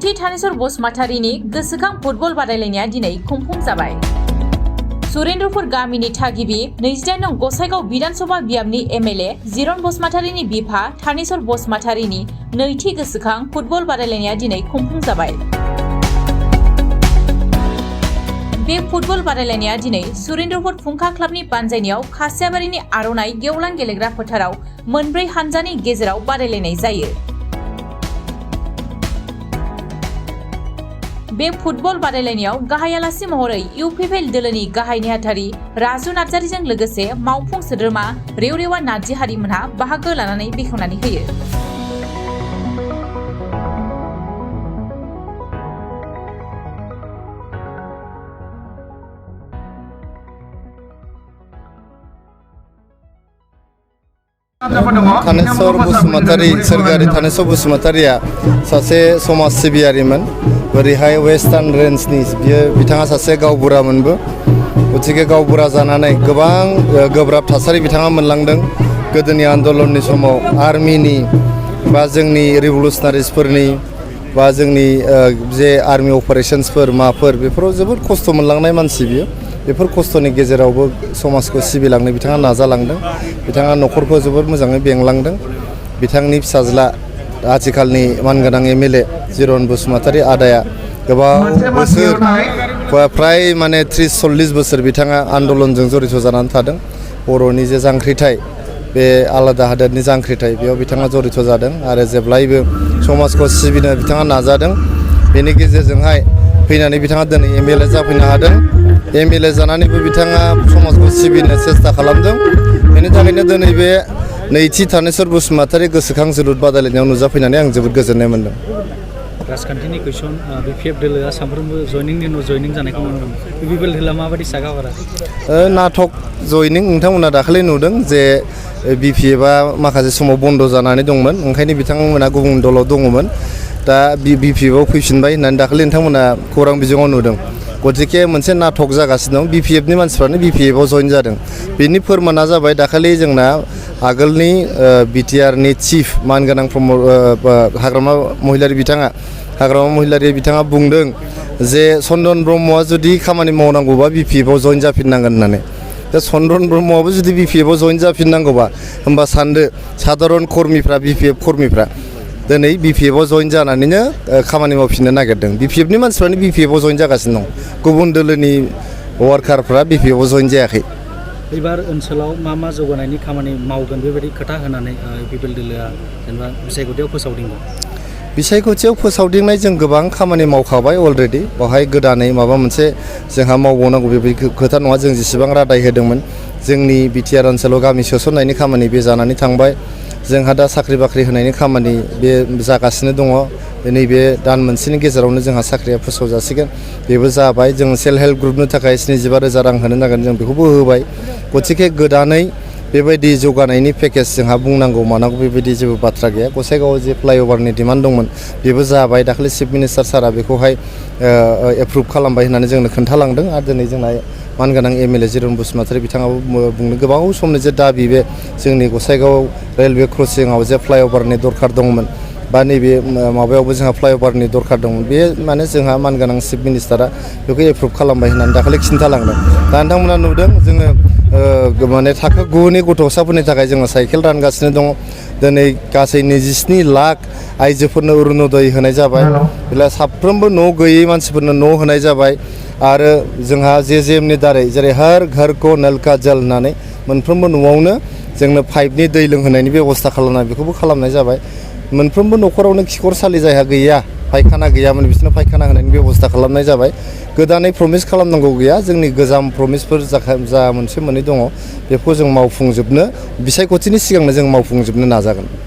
नैथि थानेश्वर बसुमतारीनि गोसोखां फुटबल बादायलायनाया दिनै खुंफुं जाबाय। सुरेन्द्रपुर गामिनि थागिबि 28 नं गसाइगाव विधानसभा बियाबनि एमएलए जिरन बसुमतारीनि बिफा थानेश्वर बसुमतारीनि नैथि गोसोखां फुटबल बादायलायनाया दिनै खुंफुं जाबाय। बे फुटबल बादायलायनाया दिनै सुरेन्द्रपुर फुंखा क्लाबनि बानजायनायाव खासियाबारिनि आर'नाइ गेवलां गेलेग्रा फोथाराव मोनब्रै हानजानि गेजेराव बादायलायनाय जायो। बे फुटबल बादायलायनायाव गाहाय आलासि महरै इउपिपिएल दोलोनि गाहाय नेहाथारि राजु नार्जारिजों लोगोसे मावफुं सोद्रोमा रेवरेवा नार्जिहारिमोनहा बाहागो लानानै बेखेवनानै होयो। थानेश्वर बसुमतारी सोरगोयारि थानेश्वर बसुमतारीया सासे समाज सिबियारिमोन। ओरैहाय वेस्टार्न रेन्जनि बिथाङा सासे गावबुरामोनबो। गतिके गावबुरा जानानै गोबां गोब्राब थासारि बिथाङा मोनलांदों। गोदोनि आन्दलननि समाव आर्मिनि बा जोंनि रिभलुसनारिसफोरनि बा जोंनि जे आर्मि अपारेशन्सफोर माफोर बेफोराव जोबोद खस्थ' मोनलांनाय मानसि बियो। बेफोर खस्थ'नि गेजेरावबो समाजखौ सिबिलांनो बिथाङा नाजालांदों। बिथाङा न'खरखौ जोबोद मोजाङै बेंलांदों। बिथांनि फिसाज्ला आथिखालनि मानगोनां एमएलए जिरन बसुमतारी आदाया गोबां बोसोर फ्राय 30-40 बोसोर बिथाङा आन्दलनजों जड़ित जानानै थादों। बर'नि जे जांख्रिथाय बे आलादा हादोरनि जांख्रिथाय बेयाव बिथाङा जड़ित जादों आरो जेब्लायबो समाजखौ सिबिनो बिथाङा नाजादों। बेनि गेजेरजोंहाय फैनानै बिथाङा दिनै एमएलए जाफैनो हादों। एमएलए जानानैबो बिथाङा समाजखौ सिबिनो सेस्था खालामदों। बेनि थाखायनो दिनै बे नैथि थानेश्वर बसुमतारी गोसोखां जोलुर बादायलायनायाव नुजाफैनानै आं जोबोद गोजोननाय मोनदों। राजखान्थिनि कुइसन बिपिएफ दोलोआ सानफ्रोमबो जयनिंनि उनाव जयनिं जानायखौ नुनो मोनो। बिपिएफ दोलोआ माबायदि सागाहरा? नाटक जयनिं नोंथांमोना दाखालि नुदों जे बिपिएफआ माखासे समाव बन्द' जानानै दंमोन। ओंखायनो बिथांमोना गुबुन दलाव दङमोन। दा बिपिएफआव फैफिनबाय होननानै दाखालि नोंथांमोना खौरां बिजोङाव नुदों। गतिके मोनसे नाटक जागासिनो दं। बिपिएफनि मानसिफ्रानो बिपिएफआव जइन जादों। बेनि फोरमाना जाबाय दाखालि जोंना आगोलनि बिटिआरनि चिफ मानगोनां हाग्रामा महिलारि बिथाङा बुंदों जे चन्दन ब्रह्मआ जुदि खामानि मावनांगौबा बिपिएफआव जइन जाफिननांगोन होननानै। दा चन्दन ब्रह्मआबो जुदि बिपिएफआव जइन जाफिननांगौबा होमबा सानदो साधारन कर्मिफ्रा बिपिएफ कर्मिफ्रा दिनै बिपिएफआव जइन जानानैनो खामानि मावफिननो नागिरदों। बिपिएफनि मानसिफ्रानो बिपिएफआव जइन जागासिनो दं। गुबुन दोलोनि वार्कारफ्रा बिपिएफआव जइन जायाखै। एबार ओनसोलाव मा जौगानायनि खामानि मावगोन बेबायदि खोथा होनानै इउपिपिएल दोलोआ जेनेबा बिसायख'थियाव फोसावदों। बिसायख'थियाव फोसावदिंनाय जों गोबां खामानि मावखाबाय अलरेडि। बेवहाय गोदानै माबा मोनसे जोंहा मावबावनांगौ बेबायदि खोथा नङा। जों जेसेबां रादाय होदोंमोन जोंनि बिटिआर ओनसोलाव गामि सोसननायनि खामानि बे जानानै थांबाय। जोंहा दा साख्रि बाख्रि होनायनि खामानि बे जागासिनो दङ। नैबे दान मोनसेनि गेजेरावनो जोंहा साख्रिया फोसावजासिगोन। बेबो जाबाय। जों सेल्फ हेल्प ग्रुपनि थाखाय 75,000 रां होनो नांगोन। जों बेखौबो होबाय। गतिके गोदानै बेबायदि जौगानायनि पेकेज जोंहा बुंनांगौ मानांगौ बेबायदि जेबो बाथ्रा गैया। गसाइगावआव जे फ्लाइअभारनि डिमान्ड दंमोन बेबो जाबाय। दाखालि चिफ मिनिस्टार सारा बेखौहाय एप्रुभ खालामबाय होननानै जोंनो खोन्थालांदों। आरो दिनै जोंना मानगोनां एमएलए जिरन बसुमतारी बिथाङाबो बुंनो गोबाव समनि जे दाबि बे जोंनि गसाइगाव रेलवे क्रसिंआव जे फ्लाइअभारनि दरखार दंमोन बा नैबे माबायावबो जोंहा फ्लाइअभारनि दरखार दंमोन। बे जोंहा मानगोनां चिफ मिनिस्टारा बेखौ एप्रुभ खालामबाय होननानै दाखालि खिन्थालांदों। दा नोंथांमोना नुदों जोङो थाखो 9नि गथ'साफोरनि थाखाय जोङो साइकेल रानगासिनो दङ। दिनै गासै 27 लाख आइजोफोरनो अरुण'दय होनाय जाबाय। बेला साफ्रोमबो न' गैयै मानसिफोरनो न' होनाय जाबाय। आरो जोंहा जेएमनि दारै जेरै हर घर को नल का जल होननानै मोनफ्रोमबो न'आवनो जोंनो पाइपनि दै लोंहोनायनि बेब'स्था खालामनाय बेखौबो खालामनाय जाबाय। मोनफ्रोमबो न'खरावनो खिखरसालि जायहा गैया फायखाना गैयामोन बिसोरनो फायखाना होनायनि बेब'स्था खालामनाय जाबाय। गोदानै प्रमिस खालामनांगौ गैया। जोंनि गोजाम प्रमिसफोर जा मोनसे मोननै दङ बेखौ जों मावफुंजोबनो बिसायख'थिनि सिगांनो जों मावफुंजोबनो नाजागोन।